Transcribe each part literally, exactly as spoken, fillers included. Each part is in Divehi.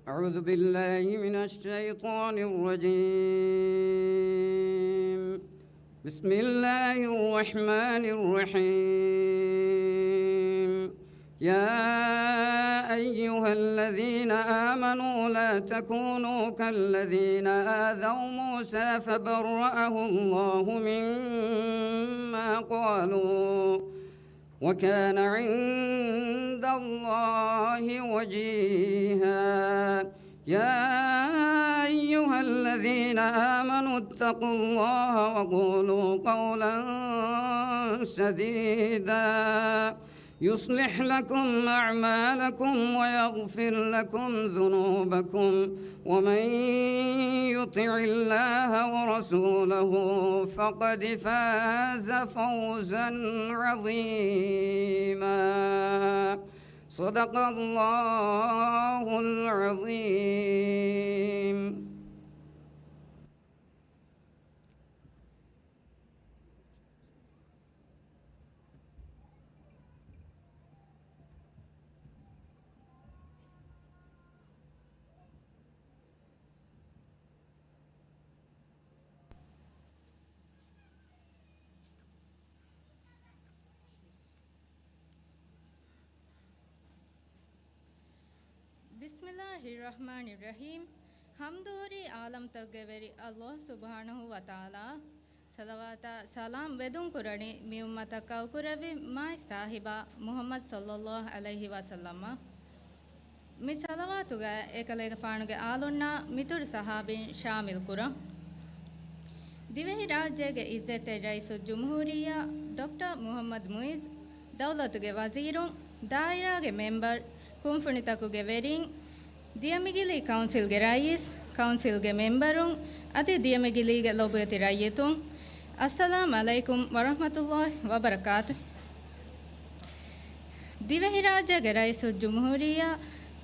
أعوذ بالله من الشيطان الرجيم. بسم الله الرحمن الرحيم. يا أيها الذين آمنوا لا تكونوا كالذين آذوا موسى فبرأه الله مما قالوا وكان عند الله وجيها. يا أيها الذين آمنوا اتقوا الله وقولوا قولا سديدا يصلح لكم أعمالكم ويغفر لكم ذنوبكم ومن يطع الله ورسوله فقد فاز فوزا عظيما. صدق الله العظيم. ބިސްމިﷲިއްރަޙްމާނިއްރަޙީމް. ޙަމްދު ހުރީ ޢާލަމްތަކުގެ ވެރި ﷲ ސުބްޙާނަހޫ ވަތަޢާލާއަށް. ޞަލަވާތާ ސަލާމް ވެދުން ކުރަނީ މި އުއްމަތަށް ކައުކުރެއްވި މާތް ސާހިބާ މުޙައްމަދު ޞައްލަﷲު ޢަލައިހި ވަސައްލަމަށް. މި ޞަލަވާތުގައި އެކަލޭގެފާނުގެ އާލުންނާ މިތުރު ޞަޙާބީން ޝާމިލް ކުރަން. ދިވެހިރާއްޖޭގެ ޢިއްޒަތްތެރި ރައީސުލްޖުމްހޫރިއްޔާ ޑޮކްޓަރ މުޙައްމަދު މުޢިއްޒު، ދައުލަތުގެ ވަޒީރުން، ދާއިރާގެ މެމްބަރު، ކުންފުނިތަކުގެ ވެރިން، ދިޔަމިގިލީ ކައުންސިލްގެ ރައީސް، ކައުންސިލްގެ މެމްބަރުން، އަދި ދިޔަމިގިލީގެ ލޮބުވެތި ރައްޔިތުން، އައްސަލާމް ޢަލައިކުމް ވަރަޙްމަތުﷲި ވަބަރަކާތު. ދިވެހިރާއްޖޭގެ ރައީސުލްޖުމްހޫރިއްޔާ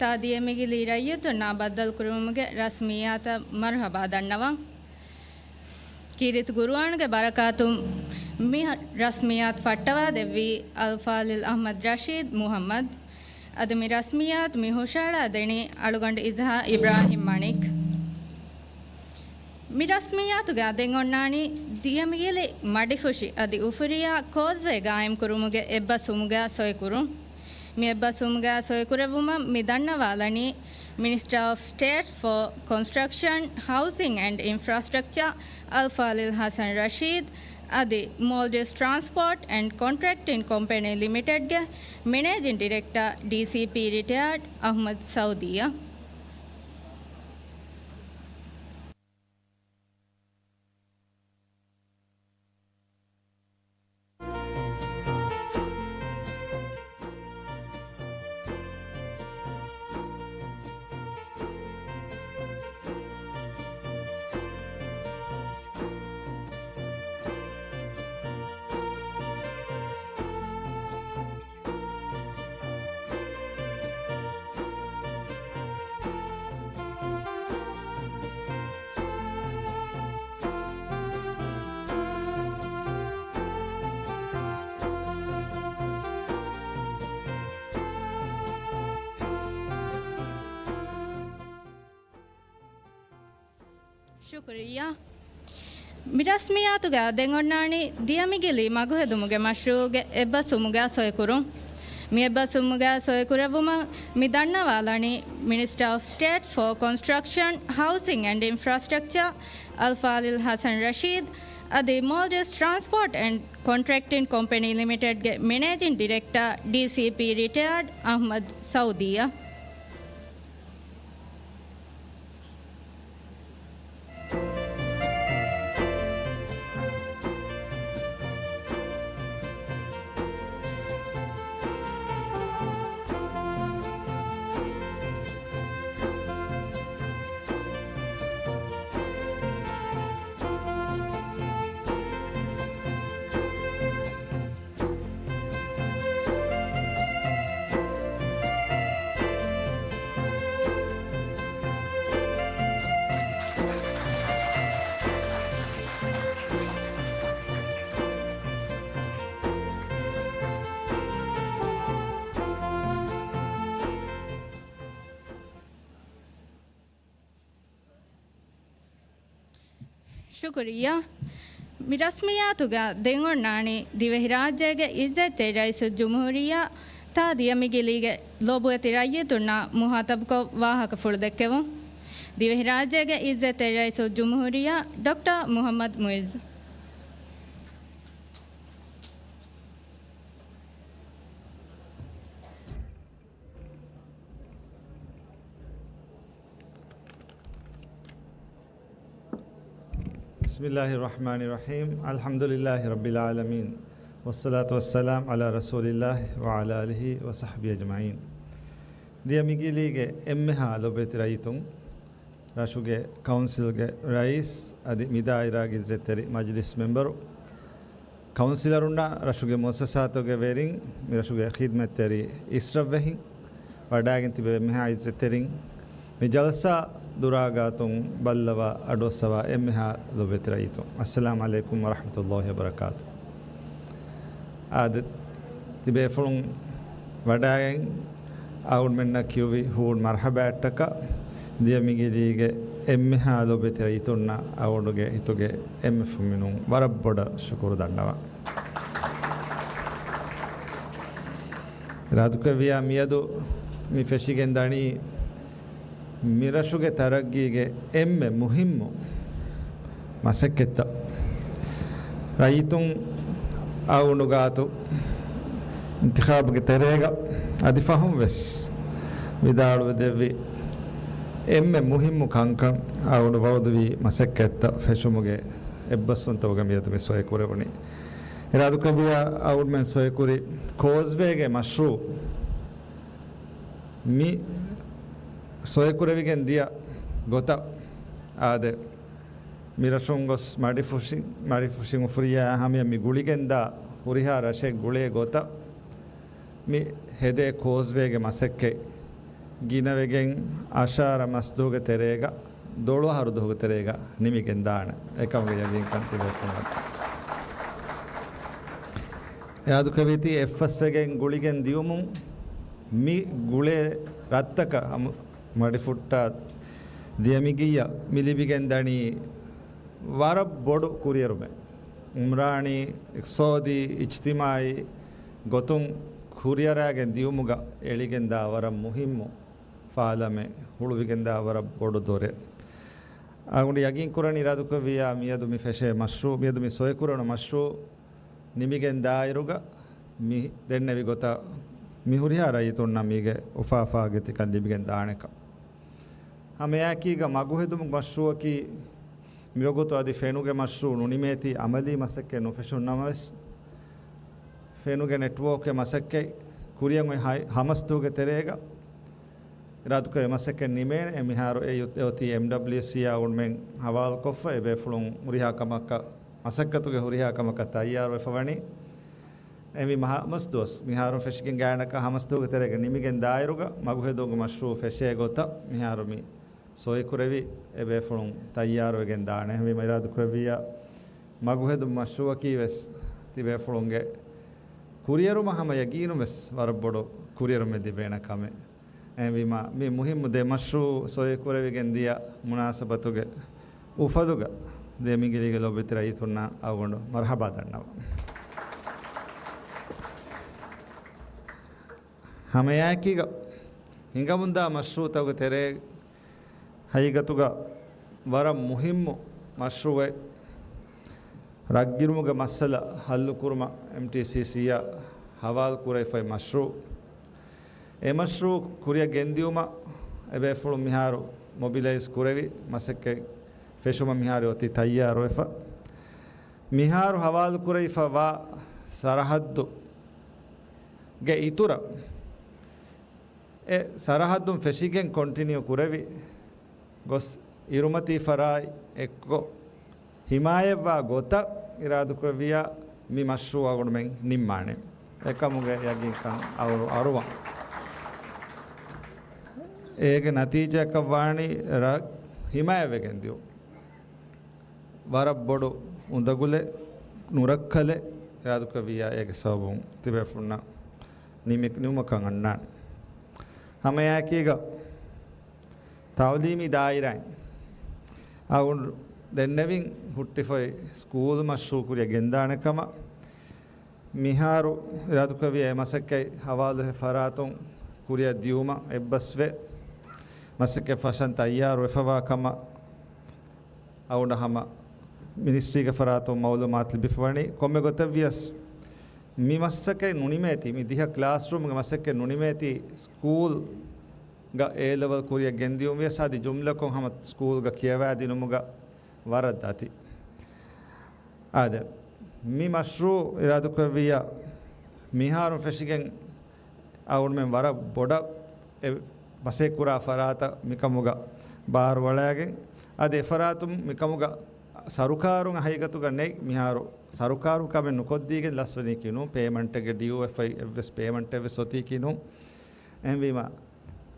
ތާ ދިޔަމިގިލީ ރައްޔިތުންނާ ބައްދަލުކުރުމުގެ ރަސްމިއްޔާތަށް މަރުޙަބާ ދަންނަވަން. ކީރިތި ޤުރުއާންގެ ބަރަކާތުން މި ރަސްމިއްޔާތު ފައްޓަވާ ދެއްވީ އަލްފާޟިލް އަޙްމަދު ރަޝީދު މުޙައްމަދު. އަދި މި ރަސްމިއްޔާތު މި ހުށަހަޅާ ދެނީ އަޅުގަނޑު އިޒްހާ އިބްރާހިމް މަނިކް. މި ރަސްމިއްޔާތުގައި ދެން އޮންނާނީ ދިޔަމިގިލި މަޑިފުށި އަދި އުފުރިޔާ ކޯސްވޭ ގާއިމްކުރުމުގެ އެއްބަސްވުމުގައި ސޮއިކުރުން. މި އެއްބަސްވުމުގައި ސޮއިކުރެއްވުމަށް މި ދަންނަވާލަނީ މިނިސްޓަރ އޮފް ސްޓޭޓް ފޯ ކޮންސްޓްރަކްޝަން، ހައުސިން އެންޑް އިންފްރާސްޓްރަކްޗާ އަލްފާޟިލް ޙަސަން ރަޝީދު އަދި މޯލްޑިވްސް ޓްރާންސްޕޯޓް އެންޑް ކޮންޓްރެކްޓިން ކޮމްޕެނީ ލިމިޓެޑްގެ މެނޭޖިން ޑިރެކްޓަރ، ޑީސީޕީ ރިޓަޔާޑް އަޙްމަދު ސައުދީއަށް. ޝުކުރިއްޔާ. މި ރަސްމިއްޔާތުގައި ދެން އޮންނާނީ ދިޔަމިގިލީ މަގުހެދުމުގެ މަޝްރޫޢުގެ އެއްބަސްވުމުގައި ސޮއިކުރުން. މި އެއްބަސްވުމުގައި ސޮއިކުރެއްވުމަށް މި ދަންނަވާލަނީ މިނިސްޓަރ އޮފް ސްޓޭޓް ފޯ ކޮންސްޓްރަކްޝަން، ހައުސިން އެންޑް އިންފްރާސްޓްރަކްޗާ އަލްފާޟިލް ޙަސަން ރަޝީދު އަދި މޯލްޑިވްސް ޓްރާންސްޕޯޓް އެންޑް ކޮންޓްރެކްޓިން ކޮމްޕެނީ ލިމިޓެޑްގެ މެނޭޖިން ޑިރެކްޓަރ، ޑީސީޕީ ރިޓަޔާޑް އަޙްމަދު ސައުދީއަށް. ޝުކުރިއްޔާ. މި ރަސްމިއްޔާތުގަ ދެން އޮންނާނީ ދިވެހިރާއްޖޭގެ އިއްޒަތްތެރި ރައީސުލްޖުމްހޫރިއްޔާ ތާ ދިޔަ މިގިލީގެ ލޯބުވެތި ރައްޔިތުންނާ މުހާތަބުކޮށް ވާހަކަފުޅު ދެއްކެވުން. ދިވެހިރާއްޖޭގެ އިއްޒަތްތެރި ރައީސުލްޖުމްހޫރިއްޔާ ޑޮކްޓަރ މުޙައްމަދު މުޢިއްޒު. بسم الله الرحمن الرحيم. الحمد لله رب العالمين. والصلاة والسلام على رسول الله وعلى آله وصحبه أجمعين. ދިޔަ މިގިލީގެ އެންމެހާ ލޮބުވެތި ރައްޔިތުން، ރަށުގެ ކައުންސިލްގެ ރައީސް އަދި މި ދާއިރާގެ އިއްޒަތްތެރި މަޖިލިސް މެމްބަރު، ކައުންސިލަރުންނާ ރަށުގެ މުއައްސަސާތުގެ ވެރިން، މި ރަށުގެ ޚިދްމަތްތެރި އިސްރަށްވެހިން، ވަޑައިގެން ތިބެ އެންމެހާ އިއްޒަތްތެރިން، މި ޖަލްސާ ދުރާގާތުން ބައްލަވާ އަޑުއައްސަވާ އެންމެހާ ލޮބުވެތި ރައްޔިތުން، އައްސަލާމު ޢަލައިކުމް ވަރަޙްމަތުﷲި ވަބަރަކާތު. އާދެ، ތިބޭފުޅުން ވަޑައިގެން އަޅުގަނޑުމެންނަށް ކިޔުވި ހޫނު މަރްޙަބާއަށްޓަކާ، ދިޔަ މިގިލީގެ އެންމެހާ ލޮބުވެތި ރައްޔިތުންނަށް އަޅުގަނޑުގެ ހިތުގެ އެންމެ ފުންމިނުން ވަރަށް ބޮޑަށް ޝުކުރު ދަންނަވަން. އިރާދުކުރެއްވިއްޔާ މިއަދު މި ފެށިގެން ދަނީ މިރަށުގެ ތަރައްގީގެ އެންމެ މުހިއްމު މަސައްކަތްތައް. ރައްޔިތުން އަޅުގަނޑު ގާތު އިންތިޚާބުގެ ތެރޭގަ އަދި ފަހުން ވެސް ވިދާޅުވެދެއްވި އެންމެ މުހިއްމު ކަންކަން އަޅުގަނޑު ވަޢުދުވި މަސައްކަތްތައް ފެށުމުގެ އެއްބަސްވުންތަކުގަ މިއަދު މި ސޮއިކުރެވުނީ. އިރާދުކުރެއްވިއްޔާ އަޅުގަނޑުމެން ސޮއިކުރި ކޯސްވޭގެ މަޝްރޫޢު މި ސޮއިކުރެވިގެން ދިޔަ ގޮތަށް އާދެ، މިރަށުން ގޮސް މަޑިފުށި، މަޑިފުށިން އުފުރިއްޔާ ހަމަޔަށް މި ގުޅިގެންދާ ހުރިހާ ރަށެއް ގުޅޭ ގޮތަށް މި ހެދޭ ކޯސްވޭގެ މަސައްކަތް ގިނަވެގެން އަށާރަ މަސްދުވަހުގެ ތެރޭގަ ދޮޅު އަހަރު ދުވަހުގެ ތެރޭގަ ނިމިގެން ދާނެ. އެކަމުގެ ޔަގީންކަން ތިބޭފުޅުން އިރާދުކުރެއްވީތީ އެއްފަސްވެގެން ގުޅިގެން ދިޔުމުން މި ގުޅޭ ރަށްތަކަށް ހަމަ މަޑިފުއްޓާ ދިޔަ މިގިއްޔަށް މި ލިބިގެން ދަނީ ވަރަށް ބޮޑު ކުރިއެރުމެއް. އުމްރާނީ އިޤްތިޞާދީ، އިޖްތިމާޢީ ގޮތުން ކުރިއަރާގެން ދިޔުމުގަ އެޅިގެންދާ ވަރަށް މުހިއްމު ފާލަމެއް، ހުޅުވިގެންދާ ވަރަށް ބޮޑު ދޮރެއް. އަޅުގަނޑު ޔަގީންކުރަނީ އިރާދުކުރެއްވިއްޔާ މިއަދު މި ފެށޭ މަޝްރޫޢު، މިއަދު މި ސޮއިކުރެވުނު މަޝްރޫޢު ނިމިގެން ދާއިރުގަ މި ދެންނެވި ގޮތަށް މި ހުރިހާ ރައްޔިތުންނަށް މީގެ އުފާ އުފާގެ ތިކަން ލިބިގެން ދާނެކަން. ހަމައެއާއެކީގަ މަގުހެދުމުގެ މަޝްރޫޢަކީ މިވަގުތު އަދި ފެނުގެ މަޝްރޫޢު ނުނިމޭތީ އަމަލީ މަސައްކަތް ނުފެށުނު ނަމަވެސް، ފެނުގެ ނެޓްވޯކްގެ މަސައްކަތް ކުރިއަށް އޮތް ހަ-، ހަމަސްދުވަހުގެ ތެރޭގަ އިރާދުކުރެއްވި މަސައްކަތް ނިމޭނެ. އެ މިހާރު އެ އޮތީ އެމްޑަބްލިއުސީއާ އަޅުގަނޑުމެން ހަވާލުކޮށްފަ، އެބޭފުޅުން ހުރިހާ ކަމަކަށް، މަސައްކަތުގެ ހުރިހާ ކަމަކަށް ތައްޔާރުވެފަ ވަނީ. އެހެންވީމަ ހަމަސްދުވަސް މިހާރު ފެށިގެން ގާތްގަނޑަކަށް ހަމަސްދުވަހުގެ ތެރޭގަ ނިމިގެން ދާއިރުގަ މަގުހެދުމުގެ މަޝްރޫޢު ފެށޭ ގޮތަށް މިހާރު މި ސޮއިކުރެވި އެބޭފުޅުން ތައްޔާރުވެގެން ދާނެ. އެހެންވީމަ އިރާދުކުރެއްވިއްޔާ މަގުހެދުމުގެ މަޝްރޫޢަކީ ވެސް ތިބޭފުޅުންގެ ކުރިއެރުމަށް ހަމަ ޔަގީނުން ވެސް ވަރަށް ބޮޑު ކުރިއެރުމެއް ލިބޭނެ ކަމެއް. އެހެންވީމަ މި މުހިއްމު ދެ މަޝްރޫޢު ސޮއިކުރެވިގެން ދިޔަ މުނާސަބަތުގެ އުފަލުގަ ދިޔަ މިގިލީގެ ލޮބުވެތި ރައްޔިތުންނަށް އަޅުގަނޑު މަރްޙަބާ ދަންނަވަން. ހަމައެއާއެކީގަ ހިނގަމުންދާ މަޝްރޫޢުތަކުގެ ތެރޭ ހަގީގަތުގަ ވަރަށް މުހިއްމު މަޝްރޫޢެއް، ރަށްގިރުމުގެ މައްސަލަ ހައްލުކުރުމަށް އެމްޓީސީސީއަށް ހަވާލު ކުރެވިފައި މަޝްރޫޢު. އެ މަޝްރޫޢު ކުރިއަށް ގެންދިއުމަށް އެބޭފުޅުން މިހާރު މޮބިލައިޒް ކުރެވި، މަސައްކަތް ފެށުމަށް މިހާރު އޮތީ ތައްޔާރުވެފަ. މިހާރު ހަވާލު ކުރެވިފަ ވާ ސަރަހައްދުގެ އިތުރަށް އެ ސަރަހައްދުން ފެށިގެން ކޮންޓިނިއު ކުރެވި ގޮސް، އިރުމަތީ ފަރާތް އެއްކޮށް، ހިމާޔަތްވާ ގޮތަށް އިރާދުކުރެއްވިއްޔާ މި މަޝްރޫޢު އަޅުގަނޑުމެން ނިންމާނެ. އެކަމުގެ ޔަގީންކަން އަޅު އަރުވަން. އޭގެ ނަތީޖާއަކަށް ވާނީ ރަށް ހިމާޔަތްވެގެން ދިޔުން. ވަރަށް ބޮޑު އުނދަގުލެއް، ނުރައްކަލެއް އިރާދުކުރެއްވިއްޔާ އޭގެ ސަބަބުން ތިބޭފުޅުންނަށް ނިމި-، ނިމުމަކަށް އަންނާނެ. ހަމައެއާއެކީގަ ތަޢުލީމީ ދާއިރާއިން އަޅުގަނޑު ދެންނެވިން ހުއްޓިފައި ސްކޫލް މަޝްރޫޢު ކުރިއަށް ގެންދާނެ ކަމަށް. މިހާރު އިރާދުކުރެއްވިއްޔާ އެ މަސައްކަތް ހަވާލުހެއް ފަރާތުން ކުރިއަށް ދިޔުމަށް އެއްބަސްވެ، މަސައްކަތް ފަށަން ތައްޔާރު ވެފަވާ ކަމަށް އަޅުގަނޑަށް ހަމަ މިނިސްޓްރީގެ ފަރާތުން މައުލޫމާތު ލިބިފަވަނީ. ކޮންމެ ގޮތެއްވިޔަސް، މި މަސައްކަތް ނުނިމޭތީ، މި ދިހަ ކްލާސްރޫމްގެ މަސައްކަތް ނުނިމޭތީ، ސްކޫލްގަ އޭ ލެވެލް ކުރިއަށް ގެންދިޔުން ވިޔަސް އަދި ޖުމްލަކޮށް ހަމަ ސްކޫލްގަ ކިޔަވާދިނުމުގަ ވަރަށް ދަތި. އާދެ، މި މަޝްރޫޢު އިރާދުކުރެއްވިއްޔާ މިހާރު ފެށިގެން އަޅުގަނޑުމެން ވަރަށް ބޮޑަށް އެ މަސައްކަތް ކުރާ ފަރާތަށް މިކަމުގަ ބާރުއަޅާގެން، އަދި އެފަރާތުން މިކަމުގަ ސަރުކާރުން ހަގީގަތުގަ ނެތް، މިހާރު ސަރުކާރުން ކަމެއް ނުކޮށްދީގެން ލަސްވެނީކީ ނޫން، ޕޭމަންޓެއްގެ ޑިއު އެއްވެސް ޕޭމަންޓެއްވެސް އޮތީކީ ނޫން. އެހެންވީމަ،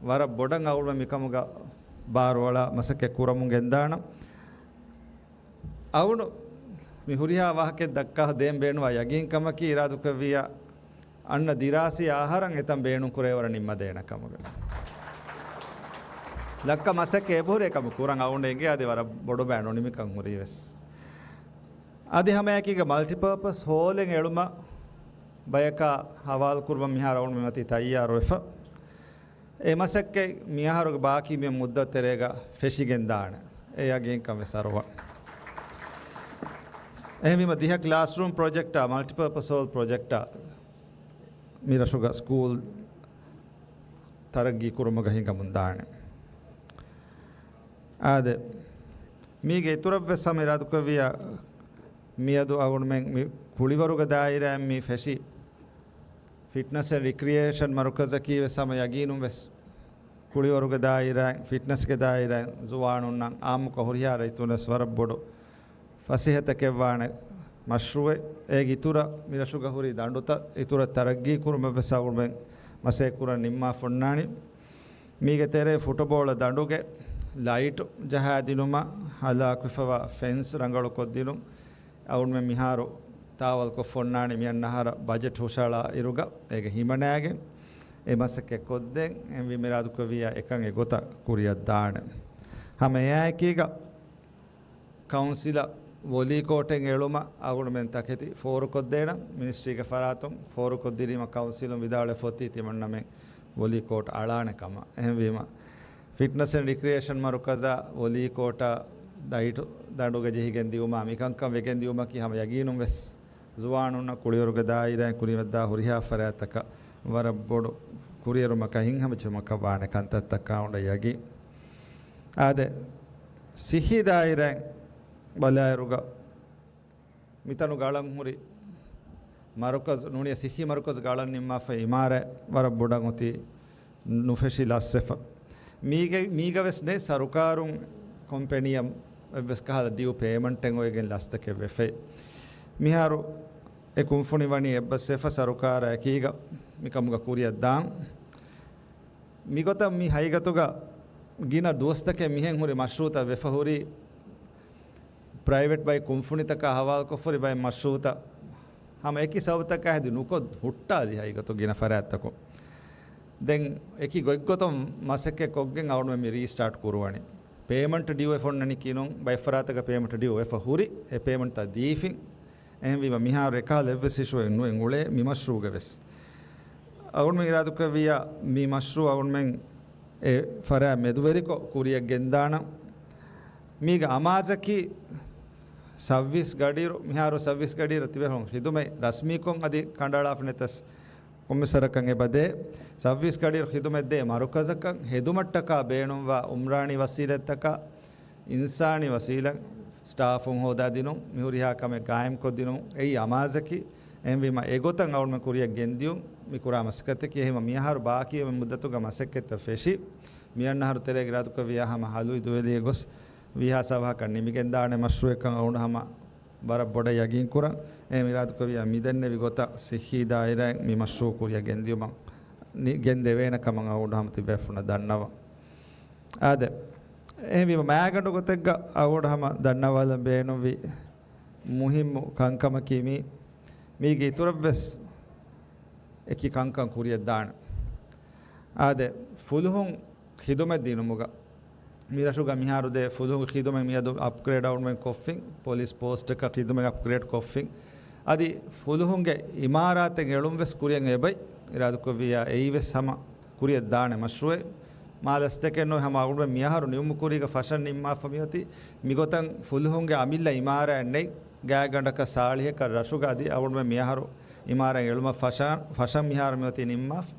ވަރަށް ބޮޑަށް އަޅުގަނޑު މިކަމުގަ ބާރުއަޅާ މަސައްކަތް ކުރަމުން ގެންދާނަން. އަޅުގަނޑު މި ހުރިހާ ވާހަކައެއް ދައްކާ ދޭން ބޭނުންވާ ޔަގީންކަމަކީ އިރާދުކުރެއްވިއްޔާ އަންނަ ދިރާސީ އަހަރަށް އެތަން ބޭނުން ކުރޭ ވަރަށް ނިންމަދޭނެ ކަމުގަ. ލައްކަ މަސައްކަތް އެބަހުރޭ ކަމަށް ކުރަން އަޅުގަނޑު އެނގޭ އަދި ވަރަށް ބޮޑު ބައެއް ނުނިމިކަން ހުރީވެސް. އަދި ހަމައެކީގަ މަލްޓިޕާޕަސް ހޯލެއް އެޅުމަށް ބަޔަކާ ހަވާލު ކުރުމަށް މިހާރު އަޅުގަނޑު މި މަތީ ތައްޔާރުވެފަ. އެ މަސައްކަތް މިއަހަރުގެ ބާކީ މި މުއްދަތު ތެރޭގަ ފެށިގެންދާނެ. އެ ޔަގީންކަން ވެސް އަރުވަން. އެހެންވީމަ ދިހަ ކްލާސްރޫމް ޕްރޮޖެކްޓާ، މަލްޓިޕާޕަސް ހޯލް ޕްރޮޖެކްޓާ މި ރަށުގަ ސްކޫލް ތަރައްގީ ކުރުމުގަ ހިނގަމުން ދާނެ. އާދެ، މީގެ އިތުރަށްވެސް ހަމަ އިރާދުކުރެއްވިއްޔާ މިއަދު އަޅުގަނޑުމެން މި ކުޅިވަރުގެ ދާއިރާއިން މި ފެށި ފިޓްނަސް އެންޑް ރިކްރިއޭޝަން މަރުކަޒަކީ ވެސް ހަމަ ޔަގީނުން ވެސް ކުޅިވަރުގެ ދާއިރާއިން، ފިޓްނަސްގެ ދާއިރާއިން ޒުވާނުންނަށް އާއްމުކޮށް ހުރިހާ ރައްޔިތުންވެސް ވަރަށް ބޮޑު ފަސޭހަތަކެއްވާނެ މަޝްރޫއެއް. އޭގެ އިތުރަށް މި ރަށުގަ ހުރި ދަނޑުތައް އިތުރަށް ތަރައްގީ ކުރުމަށްވެސް އަޅުގަނޑުމެން މަސައްކަތް ކުރަން ނިންމާފަ އޮންނާނީ. މީގެ ތެރޭ ފުޓުބޯޅަ ދަނޑުގެ ލައިޓު ޖަހާދިނުމަށް ހަލާކުވެފަވާ ފެންސް ރަނގަޅުކޮށްދިނުން. އަޅުގަނޑުމެން މިހާރު ތާވަލްކޮށްފަ އޮންނާނީ މިއަންނަ އަހަރަށް ބަޖެޓް ހުށަހަޅާ އިރުގަ އޭގެ ހިމަނާގެން އެ މަސައްކަތް ކޮށްދޭން. އެހެންވީމަ އިރާދުކުރެއްވިއްޔާ އެކަން އެގޮތަށް ކުރިއަށް ދާނެ. ހަމަ އެއާއެކީގަ ކައުންސިލަށް ވޮލީ ކޯޓެއް އެޅުމަށް އަޅުގަނޑުމެން ތަކެތި ފޯރުކޮށްދޭނަން. މިނިސްޓްރީގެ ފަރާތުން ފޯރުކޮށްދިނީމަ ކައުންސިލުން ވިދާޅުވެފަ އޮތީ ތިމަންނަމެން ވޮލީ ކޯޓް އަޅާނެ ކަމަށް. އެހެންވީމަ، ފިޓްނަސް އެންޑް ރިކްރިއޭޝަން މަރުކަޒާ ވޮލީ ކޯޓާ ލައިޓު ދަނޑުގަ ޖެހިގެން ދިއުމާ މިކަންކަން ވެގެން ދިއުމަކީ ހަމަ ޔަގީނުން ވެސް ޒުވާނުންނަށް ކުޅިވަރުގެ ދާއިރާއިން ކުރިމައްދާ ހުރިހާ ފަރާތްތަކަށް ވަރަށް ބޮޑު ކުރިއެރުމަކަށް ހިތްހަމަޖެހުމަކަށް ވާނެ ކަންތައްތަކާ އުނޑަ ޔަގީ. އާދެ، ސިއްހީ ދާއިރާއިން ބަލާއިރުގަ މިތަނުގަ އަޅަން ހުރި މަރުކަޒު ނޫނީ ސިއްހީ މަރުކަޒުގަ އަޅަން ނިންމާފައި އިމާރާތް ވަރަށް ބޮޑަށް އޮތީ ނުފެށި ލަސްވެފަ. މީގެ، މީގަ ވެސް ނެތް ސަރުކާރުން ކޮމްޕެނީއަށް އެއްވެސް ކަހަލަ ޑިއު ޕޭމަންޓެއް އޮވެގެން ލަސްތަކެއް ވެފައި. މިހާރު އެ ކުންފުނި ވަނީ އެއްބަސްވެފަ ސަރުކާރާ އެކީގަ މިކަމުގަ ކުރިއަށް ދާން. މިގޮތަށް މި ހަގީގަތުގަ ގިނަ ދުވަސްތަކެއް މިހެން ހުރި މަޝްރޫޢުތައް ވެފަ ހުރީ، ޕްރައިވެޓް ބައެއް ކުންފުނިތަކާ ހަވާލުކޮށްފަ ހުރި ބައެއް މަޝްރޫޢުތައް ހަމަ އެކި ސަބަބުތަކާ ހެދި ނުކޮށް ހުއްޓާލި ހަގީގަތު ގިނަ ފަރާތްތަކުން. ދެން އެކި ގޮތްގޮތުން މަސައްކަތް ކޮށްގެން އަޅުގަނޑުމެން މި ރީސްޓާޓް ކުރުވަނީ. ޕޭމަންޓް ޑިއު އެފަ އޮންނަނީކީ ނޫން، ބައެއް ފަރާތަކަށް ޕޭމަންޓް ޑިއު އެފަ ހުރި، އެ ޕޭމަންޓްތައް ދީފިން. އެހެންވީމަ މިހާރު އެކަހަލަ އެއްވެސް އިޝޫއެއް ނުއެއް އުޅޭ މި މަޝްރޫޢުގަ ވެސް. އަޅުގަނޑުމެން އިރާދަކުރެއްވިއްޔާ މި މަޝްރޫޢު އަޅުގަނޑުމެން އެ ފަރާތް މެދުވެރިކޮށް ކުރިއަށް ގެންދާނަން. މީގެ އަމާޒަކީ ސައްވީސް ގަޑިއިރު، މިހާރު ސައްވީސް ގަޑިއިރު ތިބޭފުޅުން ޚިދުމަތް ރަސްމީކޮށް އަދި ކަނޑައަޅާފަ ނެތަސް ކޮންމެސް ވަރަކަށް އެބަދޭ. ސައްވީސް ގަޑިއިރު ޚިދުމަތް ދޭ މަރުކަޒަކަށް ހެދުމަށްޓަކާ ބޭނުންވާ އުމްރާނީ ވަސީލަތްތަކާ، އިންސާނީ ވަސީލަތް، ސްޓާފުން ހޯދާދިނުން، މި ހުރިހާ ކަމެއް ގާއިމްކޮށްދިނުން އެއީ އަމާޒަކީ. އެހެންވީމަ އެގޮތަށް އަޅުގަނޑުމެން ކުރިއަށް ގެންދިޔުން މި ކުރާ މަސައްކަތަކީ. އެހެންވީމަ މިއަހަރު ބާކީވެ މުއްދަތުގަ މަސައްކަތްތައް ފެށި، މިއަންނަ އަހަރު ތެރޭގަ އިރާދަކުރެއްވިއްޔާ ހަމަ ހަލުއި ދުވެލިއެއް ގޮސް ވީހާ ސަބަހަކަށް ނިމިގެންދާނެ މަޝްރޫޢެއްކަން އަޅުގަނޑު ހަމަ ވަރަށް ބޮޑަށް ޔަގީންކުރަން. އެހެން އިރާދަކުރެއްވިއްޔާ މިދެންނެވި ގޮތަށް ސިއްހީ ދާއިރާއިން މި މަޝްރޫޢު ކުރިއަށް ގެންދިޔުމަށް ނި-، ގެންދެވޭނެ ކަމަށް އަޅުގަނޑު ހަމަ ތިބޭފުޅުންނަށް ދަންނަވަން. އާދެ، އެހެންވީމަ މާގަނޑު ގޮތެއްގަ އަޅުގަނޑު ހަމަ ދަންނަވާލަން ބޭނުންވި މުހިއްމު ކަންކަމަކީ މީ، މީގެ އިތުރަށްވެސް އެކި ކަންކަން ކުރިއަށް ދާނެ. އާދެ، ފުލުހުން ޚިދުމަތް ދިނުމުގަ މިރަށުގަ މިހާރު ދޭ ފުލުހުންގެ ޚިދުމަތް މިއަދު އަޕްގްރޭޑް އަވަންމެން ކޮށްފިން، ޕޮލިސް ޕޯސްޓަކަށް ޚިދުމަތް އަޕްގްރޭޑް ކޮށްފިން. އަދި ފުލުހުންގެ އިމާރާތެއް އެޅުން ވެސް ކުރިއަށް އެބައި އިރާދަކުރެއްވިއްޔާ އެއީ ވެސް ހަމަ ކުރިއަށް ދާނެ މަޝްރޫއެއް. މާ ލަސްތަކެއް ނޫން ހަމަ އަޅުގަނޑުމެން މިއަހަރު ނިމުމު ކުރީގަ ފަށަން ނިންމާފަ މިއޮތީ މިގޮތަށް ފުލުހުންގެ އަމިއްލަ އިމާރާތް ނެތް ގާތްގަނޑަކަށް ސާޅީހަކަށް ރަށުގަ އަދި އަޅުގަނޑުމެން މިއަހަރު އިމާރާތް އެޅުމަށް ފަށަ-، ފަށަން މިހާރު މިއޮތީ ނިންމާފަ.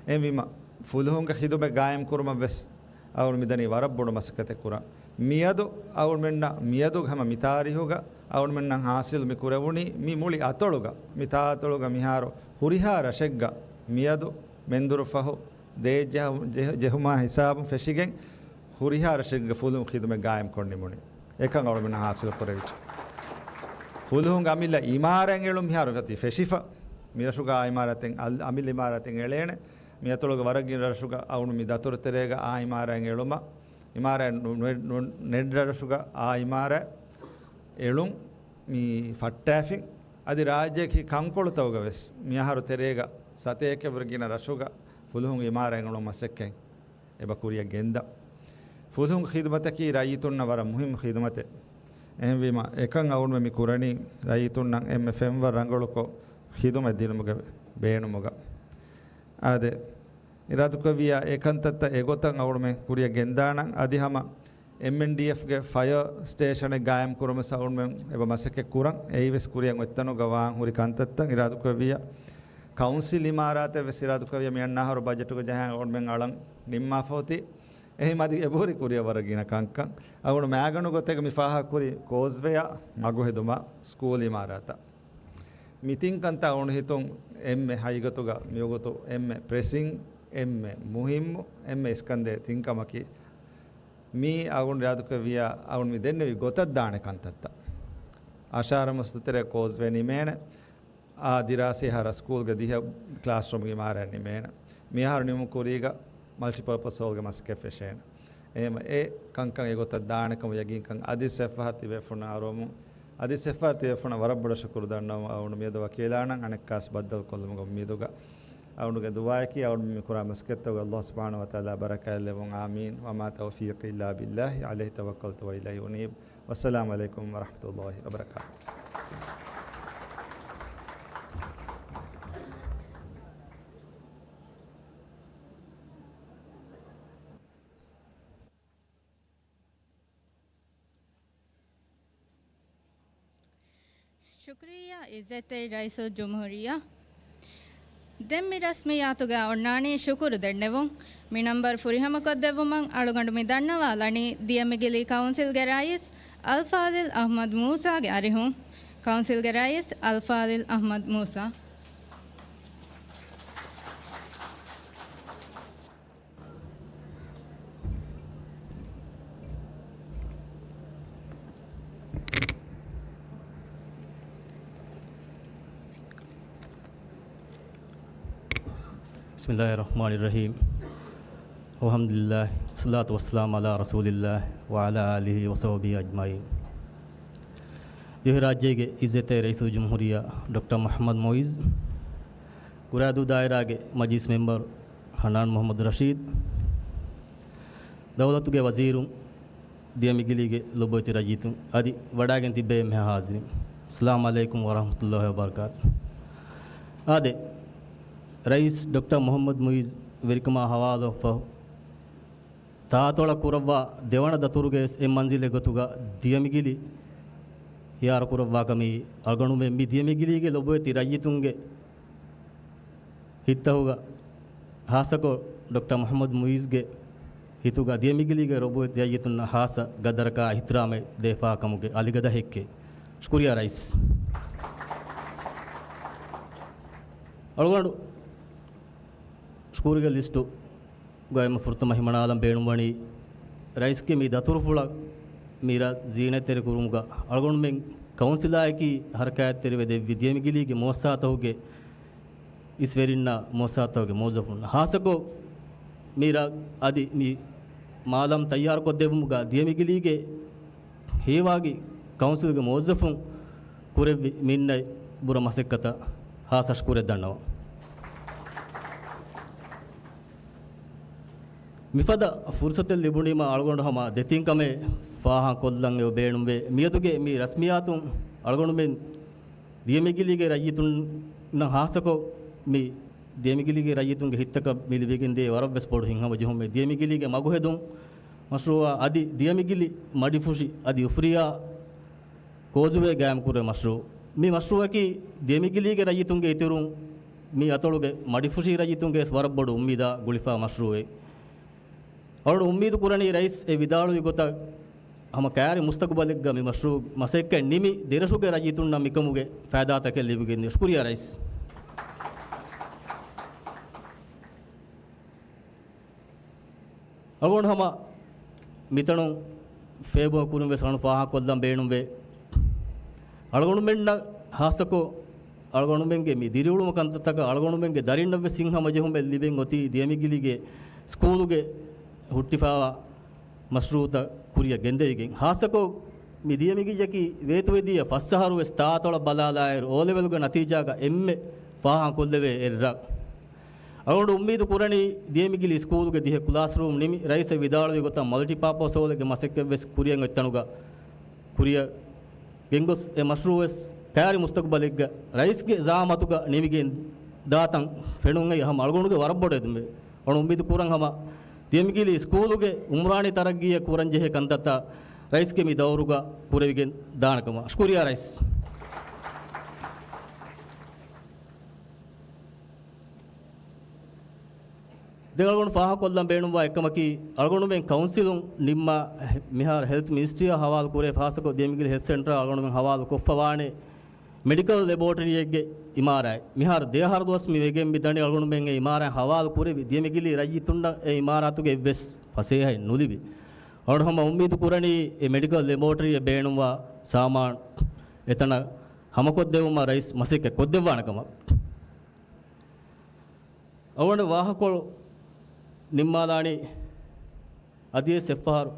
އެހެންވީމަ ފުލުހުންގެ ޚިދުމަތް ގާއިމް ކުރުމަށް ވެސް އަޅުގަނޑު މިދަނީ ވަރަށް ބޮޑު މަސައްކަތެއް ކުރަން. މިއަދު އަޅުގަނޑުމެންނަށް މިއަދު ހަމަ މި ތާރީހުގަ އަޅުގަނޑުމެންނަށް ހާސިލު މި ކުރެވުނީ މި މުޅި އަތޮޅުގަ، މި ތާ އަތޮޅުގަ މިހާރު ހުރިހާ ރަށެއްގަ މިއަދު މެންދުރު ފަހު ދޭއް ޖެހު-، ޖެހު-، ޖެހުމާ ހިސާބުން ފެށިގެން ހުރިހާ ރަށެއްގެ ފުލުން ޚިދުމަތް ގާއިމް ކޮށް ނިމުނީ. އެކަން އަޅުގަނޑުމެންނަށް ހާސިލު ކުރެވިއްޖެ. ފުލުހުންގެ އަމިއްލަ އިމާރާތް އެޅުން މިހާރު ފަތި ފެށިފަ. މިރަށުގަ އާ އިމާރާތެއް އަލް-، އަމިއްލަ އިމާރާތެއް އެޅޭނެ. މި އަތޮޅުގެ ވަރަށް ގިނަ ރަށުގަ އަޅުގަނޑު މި ދަތުރު ތެރޭގަ އާ އިމާރާތް އެޅުމަށް، އިމާރާތް ނު-، ނު-، ނު-، ނެތް ރަށުގަ އާ އިމާރާތް އެޅުން މި ފައްޓާފިން. އަދި ރާއްޖޭގެ ކަންކޮޅުތަކުގަ ވެސް މިއަހަރު ތެރޭގަ ސަތޭކަ ވަރަށް ގިނަ ރަށުގަ ފުލުހުން އިމާރާތް އެޅުން މަސައްކަތް އެބަ ކުރިއަށް ގެންދާ. ފުލުހުން ޚިދުމަތަކީ ރައްޔިތުންނަށް ވަރަށް މުހިއްމު ޚިދުމަތެއް. އެހެންވީމަ، އެކަން އަޅުގަނޑުމެން މި ކުރަނީ ރައްޔިތުންނަށް އެންމެ ފެންވަރު ރަނގަޅުކޮށް ޚިދުމަތް ދިނުމުގެ ބޭނުމުގަ. އާދެ، އިރާދަކުރެއްވިއްޔާ އެކަންތައްތައް އެގޮތަށް އަޅުގަނޑުމެން ކުރިއަށް ގެންދާނަން. އަދި ހަމަ އެމްއެންޑީއެފްގެ ފަޔަރ ސްޓޭޝަނެއް ގާއިމް ކުރުމަށް އަޅުގަނޑުމެން އެބަ މަސައްކަތް ކުރަން. އެއީ ވެސް ކުރިއަށް އޮތްތަނުގަ ވާން ހުރި ކަންތައްތައް. އިރާދަކުރެއްވިއްޔާ ކައުންސިލް އިމާރާތެއް ވެސް އިރާދަކުރެއްވިއްޔާ މި އަންނަ އަހަރު ބަޖެޓުގަ ޖަހާ އަޅުގަނޑުމެން އަޅަން ނިންމާފަ އޮތީ. އެހެން އަދި އެބަހުރި ކުރިއަށް ވަރަށް ގިނަ ކަންކަން. އަޅުގަނޑު މައިގަނޑު ގޮތެއްގަ މި ފާހަގަކުރި ކޯސްވެއާ މަގު ހެދުމާ ސްކޫލް އިމާރާތަށް. މި ތިން ކަންތައް އަޅުގަނޑު ހިތުން އެންމެ ހަގީގަތުގަ މިވަގުތު އެންމެ ޕްރެސިން، އެންމެ މުހިއްމު، އެންމެ އިސްކަންދޭ ތިން ކަމަކީ. މީ އަޅުގަނޑު އިރާދަކުރެއްވިއްޔާ އަޅުގަނޑު މި ދެންނެވި ގޮތަށް ދާނެ ކަންތައްތައް. އަށާރަ މުސްތުތެރޭ ކޯސްވޭ ނިމޭނެ. އާ ދިރާސީ ހަރަ ސްކޫލްގެ ދިހަ ކްލާސްރޫމް އިމާރާތް ނިމޭނެ. މިއަހަރު ނިމުން ކުރީގަ މަލްޓިޕާޕަސް ހޯލްގެ މަސައްކަތް ފެށޭނެ. އެހެން އެ ކަންކަން އެގޮތަށް ދާނެކަމަށް ޔަގީންކަން އަދި ސެފަހަރ ތިބޭފުން އަރުވަމުން، އަދި ސެފަހަރ ތިބޭފުންނަށް ވަރަށް ބޮޑަށް ޝުކުރު ދަންނަވަމުން އަޅުގަނޑު މިއަދު ވަކިވެލާނަން އަނެއްކާސް ބައްދަލުކޮށްލުމުގެ އުއްމީދުގަ. އަޅުގަނޑުގެ ދުޢާއަކީ އަޅުގަނޑު މި ކުރާ މަސައްކަތްތަކުގަ ﷲ ސުބްޙާނަހޫ ވަތަޢާލާ ބަރަކާތް ލެއްވުން. އާމީން. وما توفيقي إلا بالله عليه توكلت وإليه أنيب. والسلام عليكم ورحمة الله وبركاته. ޝުކުރިއްޔާ އިއްޒަތްތެރި ރައީސުލްޖުމްހޫރިއްޔާ. ދެން މި ރަސްމިއްޔާތުގަ އޮންނާނީ ޝުކުރު ދެންނެވުން. މި ނަންބަރު ފުރިހަމަކޮށްދެއްވުމަށް އަޅުގަނޑު މި ދަންނަވާލަނީ ދިޔަމިގިލީ ކައުންސިލްގެ ރައީސް އަލްފާޟިލް އަޙްމަދު މޫސާގެ އަރިހުން. ކައުންސިލްގެ ރައީސް އަލްފާޟިލް އަޙްމަދު މޫސާ. بسم الله الرحمن الرحيم. الحمد لله، والصلاة والسلام على رسول الله وعلى آله وصحبه أجمعين. ދިވެހިރާއްޖޭގެ އިއްޒަތްތެރި ރައީސުލްޖުމްހޫރިއްޔާ ޑޮކްޓަރ މުޙައްމަދު މުޢިއްޒު، ކުރާދޫ ދާއިރާގެ މަޖިލިސް މެމްބަރު ޙަނާން މުޙައްމަދު ރަޝީދު، ދައުލަތުގެ ވަޒީރުން، ދިޔަމިގިލީގެ ލޮބުވެތި ރައްޔިތުން އަދި ވަޑައިގެން ތިއްބެވި އެންމެހާ ޙާޟިރީން، އައްސަލާމު ޢަލައިކުމް ވަރަޙްމަތުﷲި ވަބަރަކާތު. އާދެ، ރައީސް ޑޮކްޓަރ މުޙައްމަދު މުޢިއްޒު ވެރިކަމާ ޙަވާލުކޮށްފަހު، ތާއަތޮޅަށް ކުރައްވާ ދެވަނަ ދަތުރުގެ ވެސް އެއް މަންޒިލެއް ގޮތުގަ ދިޔަމިގިލި ހިޔާރު ކުރައްވާ ކަމީ އަޅުގަނޑުމެން މި ދިޔަމިގިލީގެ ލޮބުވެތި ރައްޔިތުންގެ ހިތްތަކުގަ ޚާއްޞަކޮށް ޑޮކްޓަރ މުޙައްމަދު މުޢިއްޒުގެ ހިތުގަ ދިޔަމިގިލީގެ ރޮބޯޓް ދިޔައިތުންނަށް ޚާއްޞަ ގަދަރަކާ އިޙްތިރާމެއް ދޭފާ ކަމުގެ އަލިގަދަ ހެއްކެއް. ޝުކުރިއްޔާ ރައީސް. އަޅުގަނޑު ޝުކުރުގެ ލިސްޓު ގައިމަ ފުރަތަމަ ހިމަނާލަން ބޭނުންވަނީ، ރައީސްގެ މި ދަތުރުފުޅަށް މި ރަށް ޒީނަތްތެރި ކުރުމުގަ އަޅުގަނޑުމެން ކައުންސިލާއެކީ ހަރަކާތްތެރިވެ ދެއްވި ދިޔަމިގިލީގެ މުއައްސާތަކުގެ އިސްވެރިންނާ މުއައްސާތަކުގެ މުވައްޒަފުން، ޚާއްޞަކޮށް މި ރަށް އަދި މި މާލަމް ތައްޔާރުކޮށްދެއްވުމުގަ ދިޔަމިގިލީގެ ހީވާގި ކައުންސިލްގެ މުވައްޒަފުން ކުރެއްވި މިންނަތް ބުރަ މަސައްކަތަށް ޚާއްޞަ ޝުކުރެއް ދަންނަވަން. މިފަދަ ފުރުސަތެއް ލިބުނީމަ އަޅުގަނޑު ހަމަ ދެތިން ކަމެއް ފާހަގަކޮށްލަން އެބަ ބޭނުންވޭ. މިއަދުގެ މި ރަސްމިއްޔާތުން އަޅުގަނޑުމެން ދިޔަމިގިލީގެ ރައްޔިތުންނަށް ހާއްސަކޮށް މި ދިޔަމިގިލީގެ ރައްޔިތުންގެ ހިތްތަކަށް މި ލިބިގެންދޭ ވަރަށްވެސް ބޮޑު ހިތްހަމަޖެހުމެއް. ދިޔަމިގިލީގެ މަގުހެދުން މަޝްރޫއާ އަދި ދިޔަމިގިލި މަޑިފުށި އަދި އުފްރިޔާ ކޯޒުވޭ ގާއިމްކުރެ މަޝްރޫއު. މި މަޝްރޫއަކީ ދިޔަމިގިލީގެ ރައްޔިތުންގެ އިތުރުން މި އަތޮޅުގެ މަޑިފުށި ރައްޔިތުންގެ ވެސް ވަރަށް ބޮޑު އުއްމީދާ ގުޅިފާ މަޝްރޫއެއް. އަޅުގަނޑު އުއްމީދު ކުރަނީ ރައީސް އެ ވިދާޅުވި ގޮތަށް ހަމަ ކާރި މުސްތަގުބަލެއްގަ މި މަޝްރޫއު މަސައްކަތް ނިމި ދެރަށުގެ ރައްޔިތުންނަށް މިކަމުގެ ފައިދާތަކެއް ލިބިގެން. ޝުކުރިޔާ ރައީސް. އަޅުގަނޑު ހަމަ މިތަނުން ފޭބުމަށް ކުރިން ވެސް އަޅުގަނޑު ފާހަގަކޮށްލަން ބޭނުންވޭ. އަޅުގަނޑުމެންނަށް ހާއްސަކޮށް އަޅުގަނޑުމެންގެ މި ދިރިއުޅުމު ކަންތައްތަކަށް އަޅުގަނޑުމެންގެ ދަރިންނަށް ވެސް ހިތްހަމަޖެހުމެއް ލިބެން އޮތީ ދިޔަމިގިލީގެ ސްކޫލުގެ ހުއްޓިފާވާ މަޝްރޫއުތައް ކުރިއަށް ގެންދެވިގެން. ހާއްސަކޮށް މި ދިޔަމިގިއްޔަކީ ވޭތުވެދިޔަ ފަސް އަހަރު ވެސް ތާއަތޮޅަށް ބަލާލާއިރު އޯލެވެލްގެ ނަތީޖާގަ އެންމެ ފާހަގަކޮށްލެވޭ އެއްރަށް. އަޅުގަނޑު އުއްމީދު ކުރަނީ ދިޔަމިގިލި ސްކޫލުގެ ދިހަ ކްލާސްރޫމް ނިމި ރައީސް ވިދާޅުވި ގޮތަށް މަލްޓިޕާޕަސް ހޯލެއްގެ މަސައްކަތް ވެސް ކުރިއަށް އޮތްތަނުގަ ކުރިއަށް ގެންގޮސް އެ މަޝްރޫއު ވެސް ކާރި މުސްތަގުބަލެއްގަ ރައީސްގެ ޒައާމަތުގަ ނިމިގެން ދާތަން ފެނުން އެއީ ހަމަ އަޅުގަނޑުގެ ވަރަށް ބޮޑު އެދުމެއް. އަޅުގަނޑު އުއްމީދު ކުރަން ހަމަ ދިޔަމިގިލި ސްކޫލުގެ އުމްރާނީ ތަރައްގީއަށް ކުރަންޖެހޭ ކަންތައްތައް ރައީސްގެ މި ދައުރުގަ ކުރެވިގެން ދާނެ ކަމަށް. ޝުކުރިޔާ ރައީސް. ދެން އަޅުގަނޑު ފާހަގަކޮށްލަން ބޭނުންވާ އެއްކަމަކީ، އަޅުގަނޑުމެން ކައުންސިލުން ނިންމާ މިހާރު ހެލްތް މިނިސްޓްރީއާ ހަވާލު ކުރޭ ފާސަކޮށް ދިޔަމިގިލި ހެލްތް ސެންޓަރ އަޅުގަނޑުމެން ހަވާލު ކޮށްފަވާނެ މެޑިކަލް ލެބޯޓަރީއެއްގެ އިމާރާތް. މިހާރު ދެއަހަރު ދުވަސް މި ވެގެން މި ދަނީ އަޅުގަނޑުމެން އެ އިމާރާތް ހަވާލު ކުރެވި ދިޔަމިގިލި ރައްޔިތުންނަށް އެ އިމާރާތުގެ އެއްވެސް ފަސޭހައެއް ނުލިބި. އަޅުގަނޑު ހަމަ އުއްމީދު ކުރަނީ އެ މެޑިކަލް ލެބޯޓަރީއަށް ބޭނުންވާ ސާމާނު އެތަނަށް ހަމަކޮށްދެއްވުމަށް ރައީސް މަސައްކަތް ކޮށްދެއްވާނެ ކަމަށް. އަޅުގަނޑު ވާހަކަކޮޅު ނިންމާލާނީ އަދިވެސް އެއްފަހަރު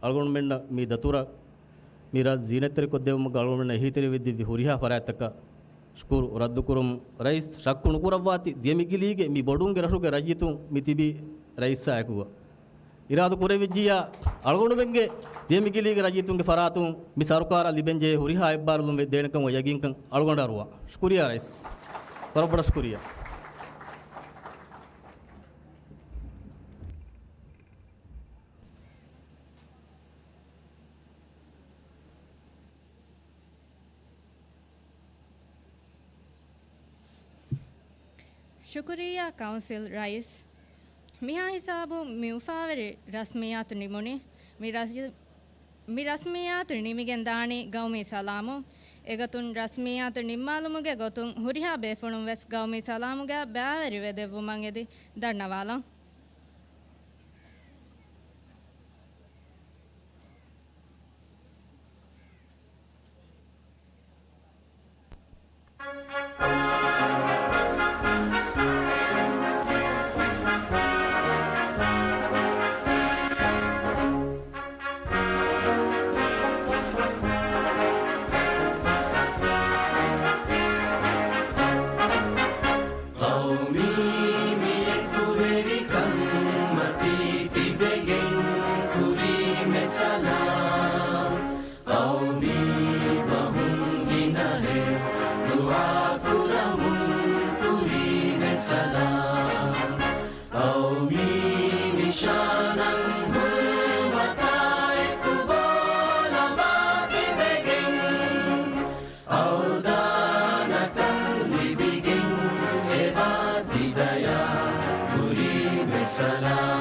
އަޅުގަނޑުމެންނަށް މި ދަތުރަށް މި ރަށް ޒީނަތްތެރިކޮށްދެއްވުމުގަ އަޅުގަނޑުމެންނަށް އެހީތެރިވެއްދެއްވި ހުރިހާ ފަރާތްތަކަށް ޝުކުރު ރައްދުކުރުން. ރައީސް ޝައްކު ނުކުރައްވާތި، ދިޔަމިގިލީގެ މި ބޮޑުންގެ ރަށުގެ ރައްޔިތުން މި ތިބީ ރައީސާއެކުގަ. އިރާދަ ކުރެވިއްޖިއްޔާ، އަޅުގަނޑުމެންގެ ދިޔަމިގިލީގެ ރައްޔިތުންގެ ފަރާތުން މި ސަރުކާރަށް ލިބެންޖެހޭ ހުރިހާ އެއްބާރުލުން ވެ ދޭނެކަމަށް ޔަގީންކަން އަޅުގަނޑަށް އަރުވާ. ޝުކުރިޔާ ރައީސް. ވަރަށް ބޮޑަށް ޝުކުރިޔާ. ޝުކުރިއްޔާ ކައުންސިލް ރައީސް. މިހާ ހިސާބުން މި އުފާވެރި ރަސްމިއްޔާތު ނިމުނީ. މި ރަސް-، މި ރަސްމިއްޔާތު ނިމިގެން ދާނީ ގައުމީ ސަލާމުން. އެގޮތުން ރަސްމިއްޔާތު ނިންމާލުމުގެ ގޮތުން ހުރިހާ ބޭފުޅުން ވެސް ގައުމީ ސަލާމުގަ ބައިވެރިވެ ދެއްވުމަށް އެދި ދަންނަވާލަން. ޤައުމީ މި އެކުވެރިކަން މަތީ ތިބެގެން ކުރީމެ ސަލާމް. ޤައުމީ ބަހުން ގިނަހެއް ދުޢާ ކުރަމުން ކުރީމެ ސަލާމް. ޤައުމީ ނިޝާނަށް ހުރުމަތާ އެކު ބޯލަމާ ތިބެގެން އަވްދާނަކަން ލިބިގެން އެބާ ތި ދަޔާ ކުރީމެ ސަލާމް.